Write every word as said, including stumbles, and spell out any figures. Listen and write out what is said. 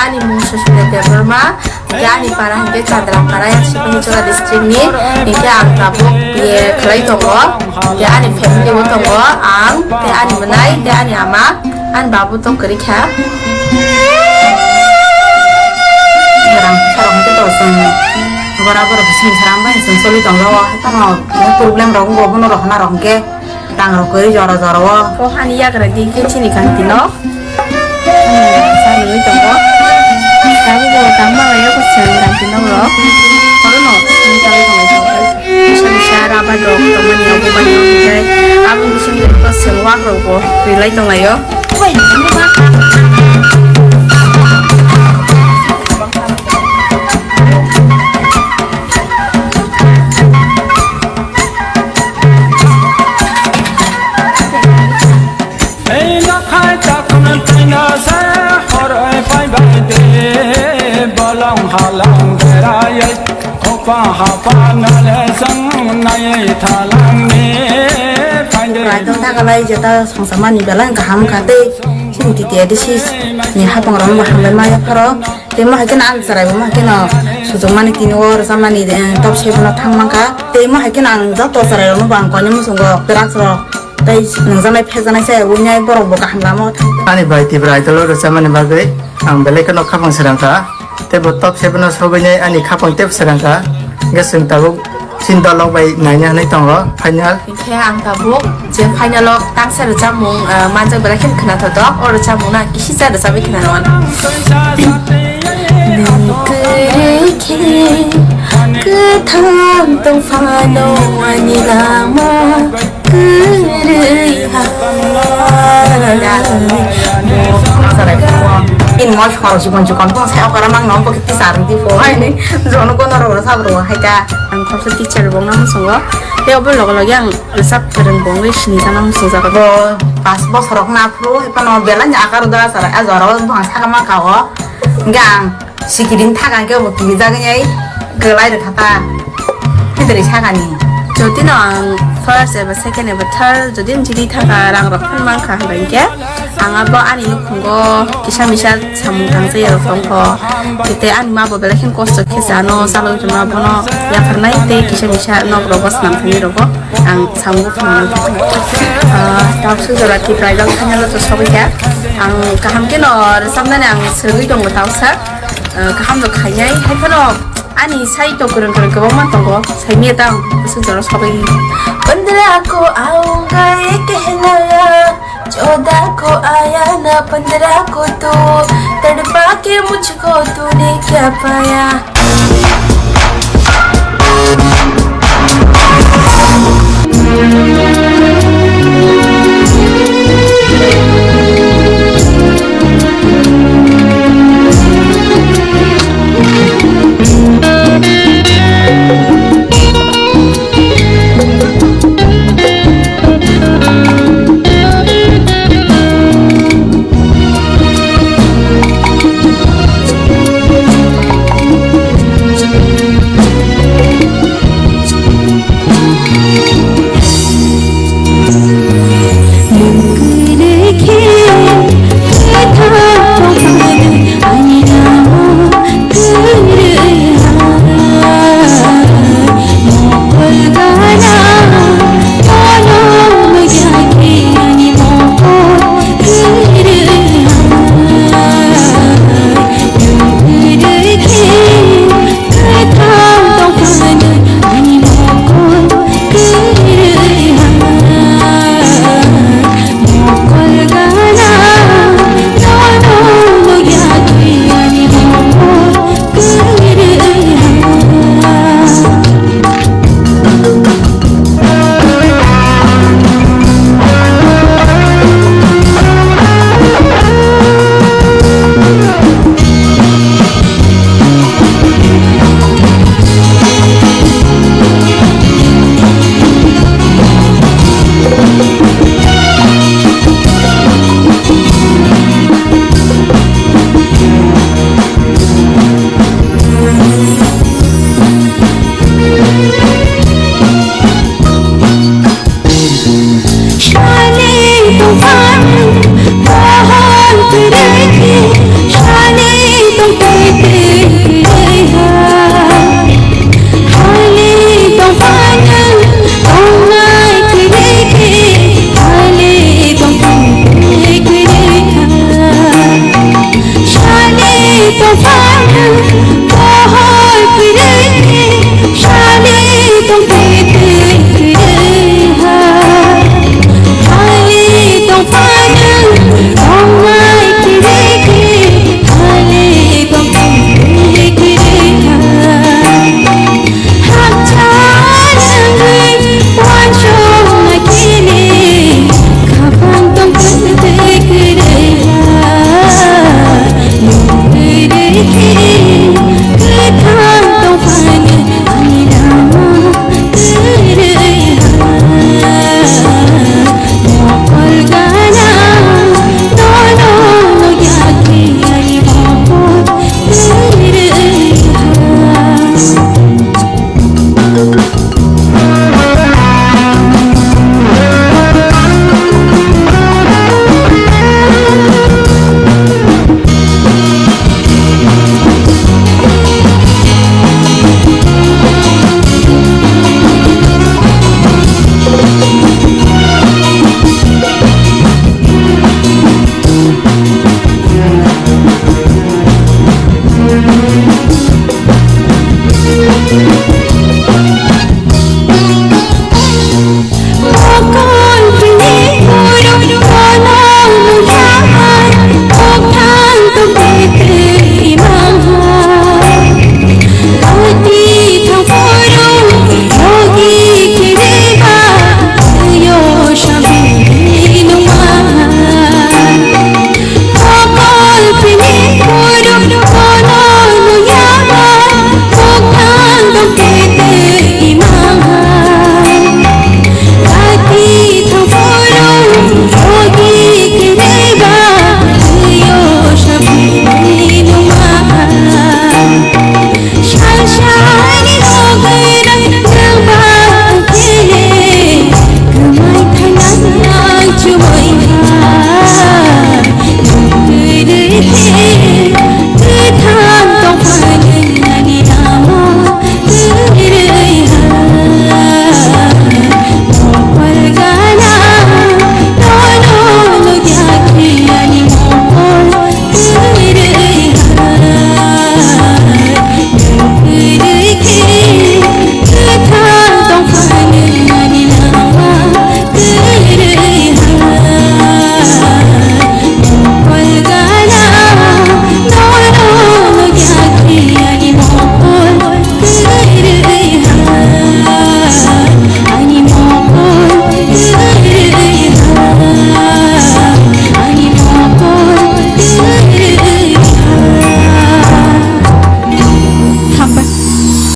Ani mung Susmita Debbarma, hingke ani para hingke Chandra para, yang Sipahichora district ni, hingke ang tabuk B A khlai tongo, hingke ani family bo tongo, ang, tei ani mwnai, tei ani ama, ani babu tong kwrwi kha. Rang sarong hingke to chwng bora bora bising saram bai chwng choli tongo, tamo problem rok wngkha, bono rok hwnna rok hingke. Rang rok kwrwi jora jora o. Ko hani yagra di khe chini kanti no. Hmm, sa nungwi tongo. Tabuk bo tangma lai o ko chwng kanti no rok. Oro no chwng tangwi tongo. Bisa bisa rubber rok tongmani abo bai no hwnkhe. Abo bising bai ko chwng wak rok bo rilai tong lai o. Ei nakhai chakun thaina se horoi pai bai de bolong halong berai opa hapa nale sang nai thalang ni pai de. Raitong thakalai jeta songsa mani belai kaham kha tei chini T T A D C ni hapang rok hambai maya pharo. Tei mo hai kheno ang chwrai bo mo hai kheno sujukmani tini o rwchapmani, eh, top seven o thang mankha. Tei mo hai kheno ang joto chwrai rokno bo ang koinwi muchungo drugs rok tei nungjaknai phekjaknai se wngnai borok bo kaham lama o thang. Ani bai Tipra Idol o rwchapmani bagwi ang belai kheno khapang srang kha. Tei bo top seven o sogwinai ani khapang teibo srang kha. Hwnkhe chwng tabuk Chini dolok bai naina hinwi tongo final. Hinkhe ang tabuk je final o tangsa rwchapmung, ah, manjak belai kheno khwnathok, o rwchapmung no ang kisisa rwchapwi khwnarwano. Nwng kwrwi khe kwthang tongphano ani lama kwrwi ha. Ini mo sor jibon jibon tong sai okara mang no bo kiti sar di po hai ni jono kono ro sab ro hai ta. Ang khoroksa teacher bo wngna muchungo. Tei obo loge loge ang rwchap kwrwng bo wngwi sini jana muchungjak. Bo pas bosor rok na phuru hai phano belai ni akar da sara a jora o bwsang saka ma ka o. Hingke ang sikiring thaka hingke bo kirijak wngnai kwlai rwkha ta. Hindri sakani. Jotino ang first eba second eba third jodi jidi thaka rang rok phano mankha hingke. Ang abo ani nukhungo kisa misa samung tangsa ya rok tongkho. Tei ani ma bo belai khe kosto khe sa ano chalok rwma bono yapharnai tei kisa misa nok rogo swnam thani rogo ang samung phano. Ah, tabuk sujora Tipra Idol final o to sogwi kha. Ang kaham khe no rwchapnani ang swrwngwi tongo tausa. Ah, kaham rok khainai hai phano ani sai to kwrwng kwrwng kwbangma tongo. Saimya tang sujora sogwi. Pandra ko aunga ye kehna. चौदह को आया ना पंद्रह को तू, तड़पा के मुझको तूने क्या पाया। Pohor kwrwini sani tongwi